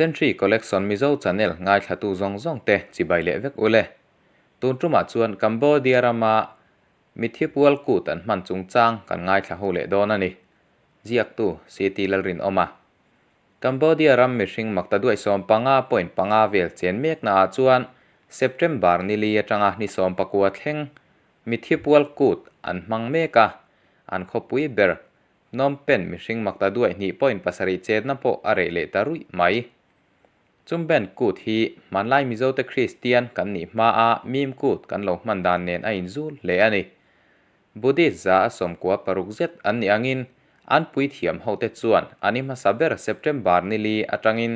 Century Collection Mizo Channel ngaithlatu zawng zawng te chibai leh vek ule. Tun tumah chuan Cambodia rama Mithi pual kut an hman chungchang kan ngaithla ho leh dawn a ni. Ziaktu CT Lalrinawma. Cambodia ram mihring makta duai 15.5 vel chen mekna ah chuan September ni li atanga ni 19 thleng Mithi pual kut an hmang mek a, an khawpui ber Phnom Penh mihring makta duai 2.7 chetna pawh a reh leh ta ruih mai. Chumben kut hi hmanlai Mizote Kristian kan nih hmaa mim kut kan lo hman dan nen a inzul hle a ni. Buddhist 96 zet an nih angin an puithiam hote chuan an i hmasa ber September ni li atangin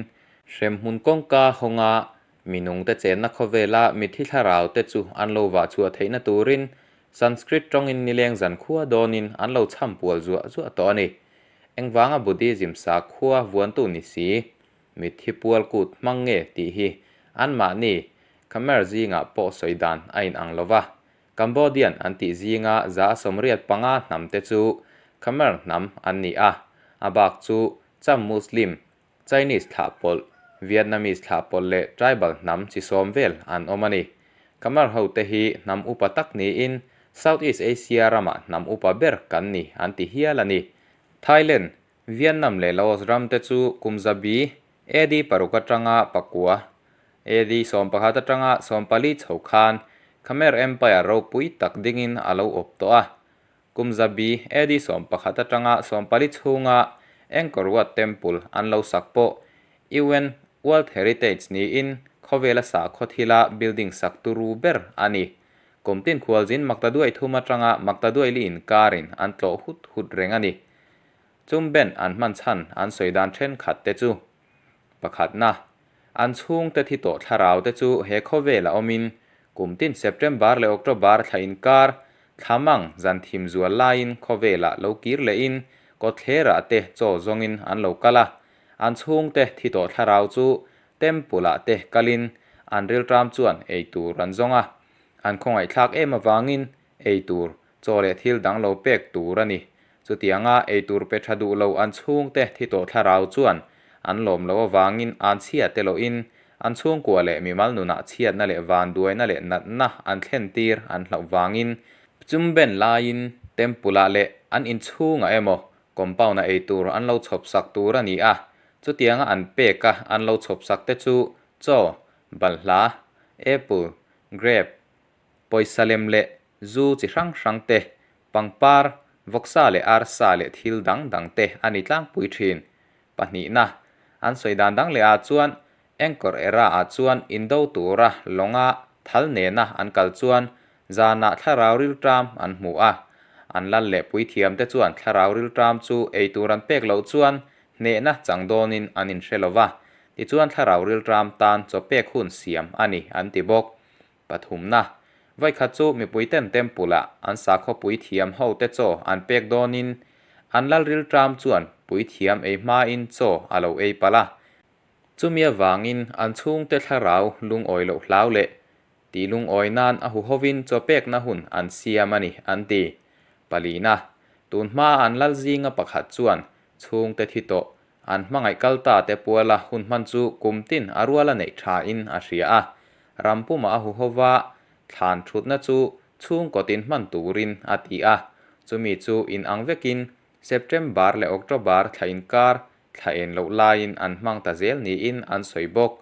hremhmun kawngka hawnga minungte chenna khawvela mithi thlarau te chu an lo vah chhuah theihna turin Sanskrit tawngin nileng zan khua dawnin an lo chham pual zuah zuah tawh a ni. Engvanga Buddhism sakhua vuantu ni si? Mitthi pual kut hmang nge tih hi anmahni Khmer zingah pawh sawi dan a inang lo va. Cambodian an tih zinga 85 hnam te chu Khmer hnam an ni a, a bak chu Cham Muslim, Chinese thlah pawlh, Vietnamese thlah pawlh leh tribal hnam chi sawm vel an awm a ni. Khmer ho te hi hnam upa tak niin Southeast Asia ramah hnam upa ber kan ni an ti hial a ni. Thailand, Vietnam leh Laos ram te chu kum zabi AD paruk atanga pakua, AD 11 atanga 14 chho khan Khmer Empire ropui tak dingin a lo awp tawh a. Kum zabi AD 11 atanga 14 chhunga Angkor Wat Temple an lo sak pawh UN World Heritage niin khawvela sakhaw thila building sak turu ber a ni. Kum tin khualzin maktaduai thum atanga maktaduai li inkarin an tlawh hut hut reng a ni. Chumben an hman chhan an sawi dan thenkhat te chu, Pakhatna, an chhungte thi tawh thlarau te chu he khawvel a awmin kum tin September leh October thla inkar thlamang zan thim zual laiin khawvelah lo kir lehin kawtthlerah te chaw zawngin an lo kal a, an chhungte thi tawh thlarau chu temple ah te kalin an rilṭam chuan ei tur an zawng a, an khawngaihthlak em avangin ei tur chaw leh thil dang lo pek tur a ni. Chutianga ei tur pe tha duh lo an chhungte thi tawh thlarau chuan an lawm loh avangin an chhia te lohin an chhungkua leh mimal nunah chhiatna leh vanduaina leh natna an thlen tir an hlauh vangin chumben laiin temple ah leh an inchhungah emaw compound ah ei tur an lo chhawp sak tur a ni a. Chutianga an pek a an lo chhawp sak te chu chaw, balhla, apple, grape, pawisa lem leh zu chi hrang hrang te, pangpar, vawksa leh arsa leh thil dang dang te a ni tlangpui thin. Pahnihna, an sawi dan dang leh ah chuan Angkor era ah chuan indo tura lawnga thal nena an kal chuan zanah thlarau rilṭam an hmu a, an lal leh puithiam te chuan thlarau rilṭam chu ei tur an pek loh chuan hnehna chang dawnin an inhre lo va, tichuan thlarau rilṭam tan chaw pek hun siam a ni an ti bawk. Pathumna, Vaikhat chu mipuiten temple-ah an sakhaw puithiam hote chaw an pek dawnin an lal rilṭam chuan puithiam ei hmain chaw a lo ei palh a. Chumi avangin an chhungte thlarau lungawi loh hlau leh tih lungawi nan a huhovin chaw pekna hun an siam a ni, an ti. Palina, Tun hmaa an lal zinga pakhat chuan chhungte thi tawh An hmangaih kal ta te puala hun hman chu kum tin a ruala neih tha in a hria a. Ram pumah a huhova thlan thutna chu chhungkaw tin hman turin a ti a. Chumi chu in ang vekin September leh October thla inkar thla en loh laiin an hmang ta zel niin an sawi bawk.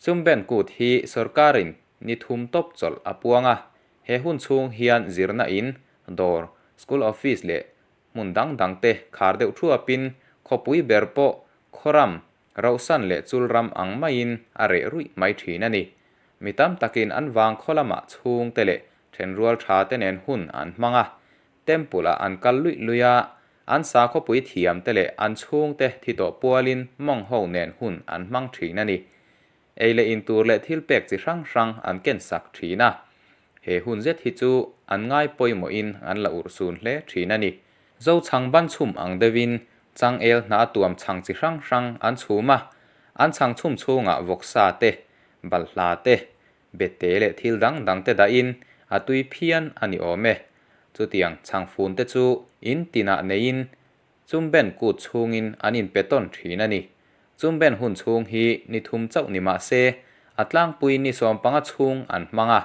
Chumben kut hi sorkarin ni thum tawp chawlh a puang a. He hun chhung hian zirna in, dawr, school office leh Hmun dang dang te khar deuh thuapin khawpui ber pawh khawram, rohsan leh chulram ang maiin a reh ruih mai thin a ni. Mi tam takin an vang khaw lamah chhungte leh thenrual tha te nen hun an hmang a, temple ah an kal luih luih a, an sakhawpui thiam te leh an chhungte thi tawh pualin mawng ho nen hun an hmang thin a ni. Ei leh in tur leh thil pek chi hrang hrang an ken sak thin a. He hun zet hi chu an ngai pawimawhin an la urhsun hle thin a ni. Zo chhang ban chhum ang deuhin changel hna tuam chhang chi hrang hrang an chhum a, an chhang chhum chhungah vawksa te, balhla te, bete leh thil dang dang te dahin a tui phian a ni awm e. Chutiang chhang fun te chu in tinah neiin chumben kut chhungin an inpe tawn thin a ni. Chumben hun chhung hi ni thum chauh ni mah se, a tlangpui ni 15 chhung an hmang a,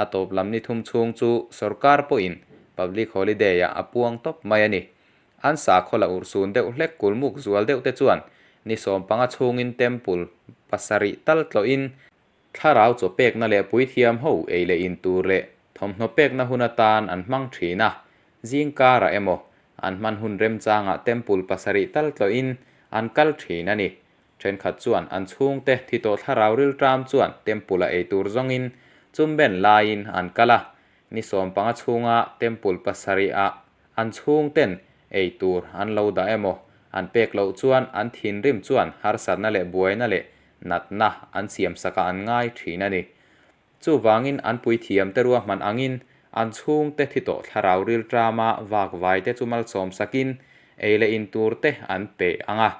a tawp lam ni thum chhung chu sorkar pawhin public holiday-ah a puang tawp mai a ni. An sakhaw la urhsun deuh hlek kulmuk zual deuh te chuan ni 15 chhungin temple pasarih tal tlawhin thlarau chaw pekna leh puithiam ho ei leh in tur leh thawmhnaw pekna hun atan an hmang thin a, zingkarah emaw an hman hun remchangah temple pasarih tal tlawhin an kal thin a ni. Thenkhat chuan an chhungte thi tawh thlarau rilṭam chuan temple-a ei tur zawngin chumben laiin an kal a, ni 15 chhunga temple pasarihah an chhungten ei tur an lo dah emaw an pek loh chuan an thinrim chuan harsatna leh buaina leh natna an siamsakah an ngai thin a ni. Chuvangin an puithiamte ruahman angin an chhungte thi tawh thlarau rilṭama vakvaite chu malsawmsakin ei leh in turte an pe ang a.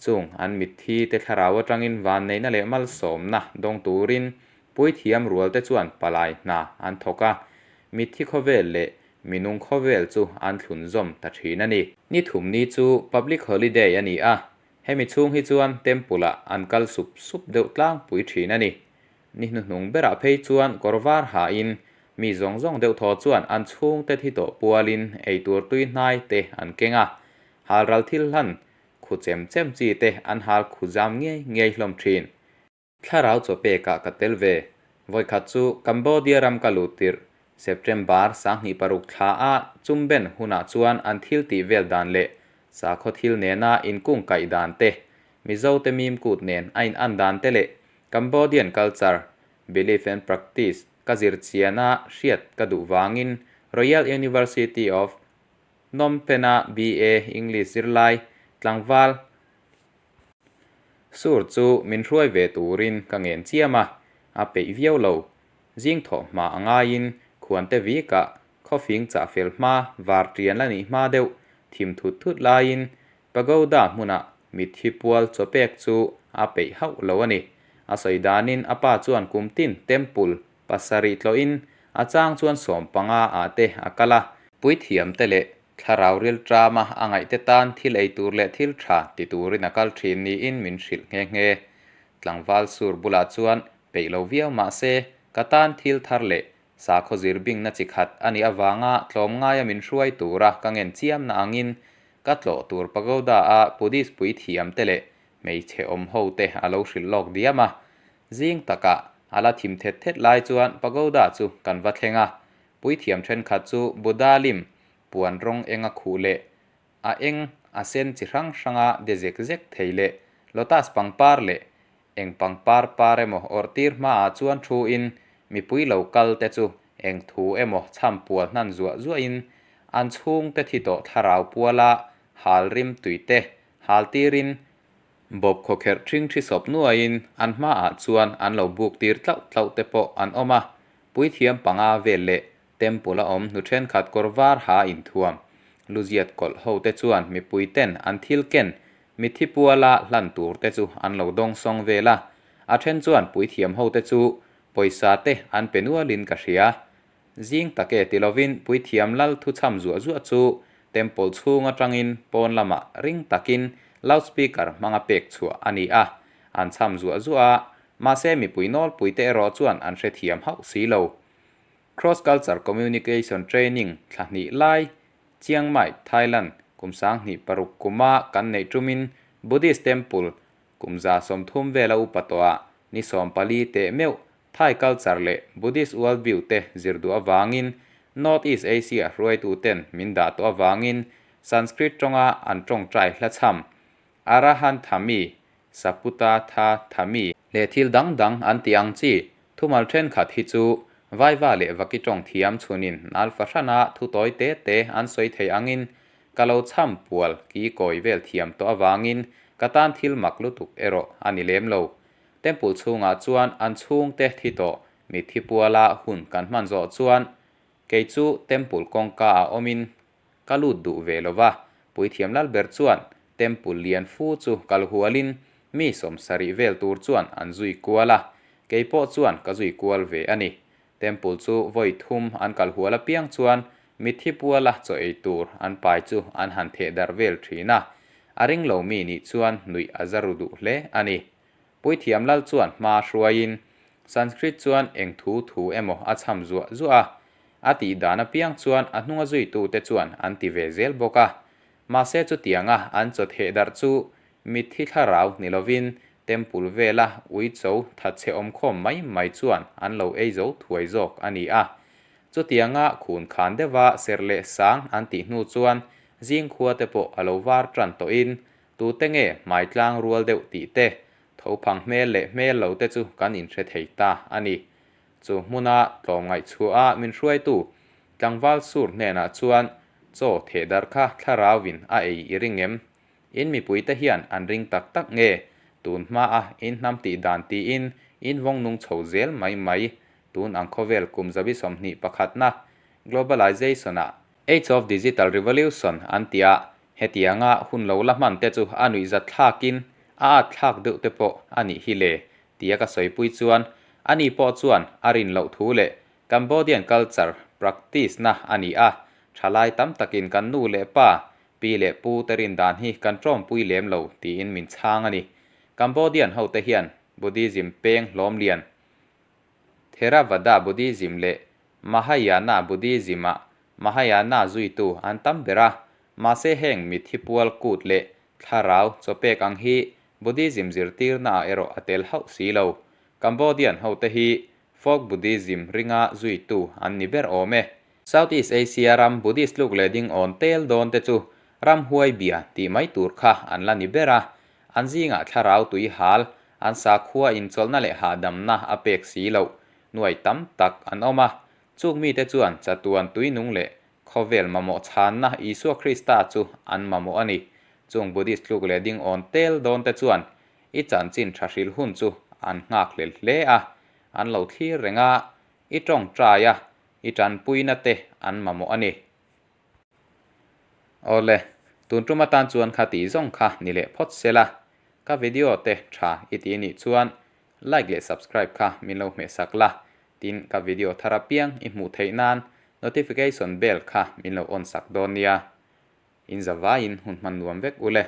Chung an mitthi te thlarau atangin vanneihna leh malsawmna dawng turin puithiam rualte chuan palai hna an thawk a, mitthi khawvel leh minung khawvel chu an thlunzawm ta thin a ni. Ni thum ni chu public holiday a ni a, hemi chhung hi chuan temple ah an kal sup sup deuh tlangpui thin a ni. Ni hnuhnung berah phei chuan kawr var hain mi zawng zawng deuh thaw chuan an chhungte thi tawh pualin eitur tui hnai te an keng a, halral thil hlan khu chem chem chi te an hal khu zam ngei ngei hlawm thin. Thlarau chaw pekah ka tel ve. Vawikhat chu Cambodia ram ka lut tirh September 2006 thla a chumben hunah chuan an thil tih vel dan leh sakhaw thil nena inkung kaih dan te, Mizo te mim kut nen a in an dan te leh Cambodian culture, belief and practice ka zir chiana hriat ka duh vangin Royal University of Phnom Penh-a BA English zirlai tlangval Sur chu min hruai ve turin ka ngen chiam a, a peih viau lo. Zing thawh hma a ngaiin khuante vikah khawfing chah fel hma var ṭian la nih hma deuh thim thut thut laiin Pagoda hmunah mitthi pual chaw pek chu a peih hauh lo a ni. A sawi danin a pa chuan kum tin temple pasarih tlawhin a chang chuan 15 ah te a kal a. Puithiamte leh thlarau rilṭama a ngaihte tan thil ei tur leh thil ṭha ti turin a kal ṭhin niin min hrilh nghe nghe. Tlangval sur bulah chuan peih lo viau mah se ka tan thil thar leh Sakhaw zir bingna chi khat a nih avanga tlawmngaia min hruai tura ka ngen chiamna angin ka tlawh tur pagoda a Buddhist puithiam te leh hmeichhe awm ho te a lo hrilh lawk diam a. Zing takah a la thim thet thet lai chuan pagoda chu kan va thleng a. Puithiam thenkhat chu Buddha lim puan rawng enga khuh leh a eng a sen chi hrang hranga de zek zek thei leh lotus pangpar leh Eng pangpar par emaw awrh tir hmaah chuan thu in mipui lo kal te chu eng thu emaw chham pual hnan zuah zuah in an chhung te thi tawh thlarau puala hal rim tui te hal tir in bawp khawkherh ṭhing ṭhi sawp nuai in an hmaah chuan an lo buk tir tlauh tlauh te pawh an awm a, puithiam panga vel leh Temple a awm hnu thenkhat kawr var ha inthuam. Luziat kawlh ho te chuan mipui ten an thil ken mitthi puala hlan tur te chu an lo dawng sawng vel a, a then chuan puithiam ho te chu pawisa te an pe nualin ka hria. Zing tak e ti lovin puithiam lal thu chham zuah zuah chu temple chhung atangin pawn lamah ring takin loudspeaker hmanga pek chhuah a ni a, an chham zuah zuah a, mahse mipui nawlpui te erawh chuan an hrethiam hauh si lo. Cross Culture Communication Training thla hnih lai Chiang Mai, Thailand, kum 2006 kuma kan neih tumin Buddhist Temple kum 130 vela upa tawhah ni 14 teh meuh Thai culture leh Buddhist world view te zir duh avangin North East Asia hruaituten min dah tawh avangin Sanskrit tawnga an tawngtai hlachham Arahanthami Saputa tha thami leh thil dang dang an tih ang chi thumal thenkhat hi chu Vaiva leh Vaki tawng thiam chhunin nal fahrana thu tawi te te an sawi thei angin ka lo chham pual ki kawi vel thiam tawh avangin ka tan thil mak lutuk erawh a ni lem lo. Temple chhungah chuan an chhungte thi tawh mitthi puala hun kan hman zawh chuan kei chu temple kawngka ah awmin Ka lut duh ve lo va, Puithiam Lalber chuan Temple lian fu chu kal hualin mi 70 vel tur chuan an zui kual a, kei pawh chuan ka zui kual ve a ni. Temple chu vawi thum an kal hual apiang chuan mitthi puala chaw ei tur an pai chu an han theh darh vel thin a. A ring lo mi nih chuan nuih a za ru duh hle a ni. Puithiam lal chuan hma hruaiin Sanskrit chuan eng thu thu emaw a chham zuah zuah a, a tih dan apiang chuan a hnunga zuitute chuan an ti ve zel bawk a. Mahse chutianga an chaw theh darh chu mitthi thlarau ni lovin temple vela uicho thatchhe awmkhawm mai mai chuan an lo ei zo thuai zawk a ni a. Chutianga khun khan deuha serh leh sang an tih hnu chuan zingkhua te pawh a lo var tan tawhin tute nge hmai tlang rual deuh tih te, tho phang hmel leh hmel lo te chu kan inhre thei ta a ni. Chu hmuna tlawmngaih chhuaha min hruaitu tlangval sur hnenah chuan chaw theh darh kha thlarauin a ei i ring em? In mipuite hian an ring tak tak nge? Tun hmaa in hnam tih dan tiin in vawng nung chho zel mai mai. Tun ang khawvel kum zabi 21na globalization-ah Age of Digital Revolution an ti a, hetianga hun lo la hman te chu a nuihzat thlakin a at thlak deuh te pawh a nih hi le tia ka sawipui chuan ani pawh chuan a rin loh thu leh Cambodian culture practice na a ni a, thalai tam takin kan nu leh pa, pi leh pu te rin dan hi kan tawmpui lem lo tiin min chhang a ni. Cambodian hote hian Buddhism peng hlawm lian Theravada Buddhism leh Mahayana Buddhism-ah Mahayana zuitu an tam ber a, mahse heng mitthi pual kut leh thlarau chawpek ang hi Buddhism zirtirnaah erawh a tel hauh si lo. Cambodian hote hi Folk Buddhism ringa zuitu an ni ber awm e. Southeast Asia ram Buddhist tluk leh ding awn tel dawn te chu ram huai bia tih mai tur kha an la ni ber a, an zingah thlarau tui hal, an sakhua inchawlhna leh hahdamna a pek si loh nuai tam tak an awm a. Chuk mite chuan chatuan tuinung leh khawvel mamawh chhanna Isua Krista chu an mamawh a ni. Chung Buddhist tluk leh ding awn tel dawn te chuan i chanchin tha hrilh hun chu an nghak hlel hle a, an lo thlir reng a, i tawngtai a, i tanpuina te an mamawh a ni. Awle, tun tum atan chuan kha tih zawng kha ni leh phawt se la, ka video te tha i ti nih chuan like leh subscribe kha min lo hmeh sak la, tin ka video thar apiang i hmuh theih nan notification bell kha min lo on sak dawn nia. In zavaiin hun hman nuam vek ule.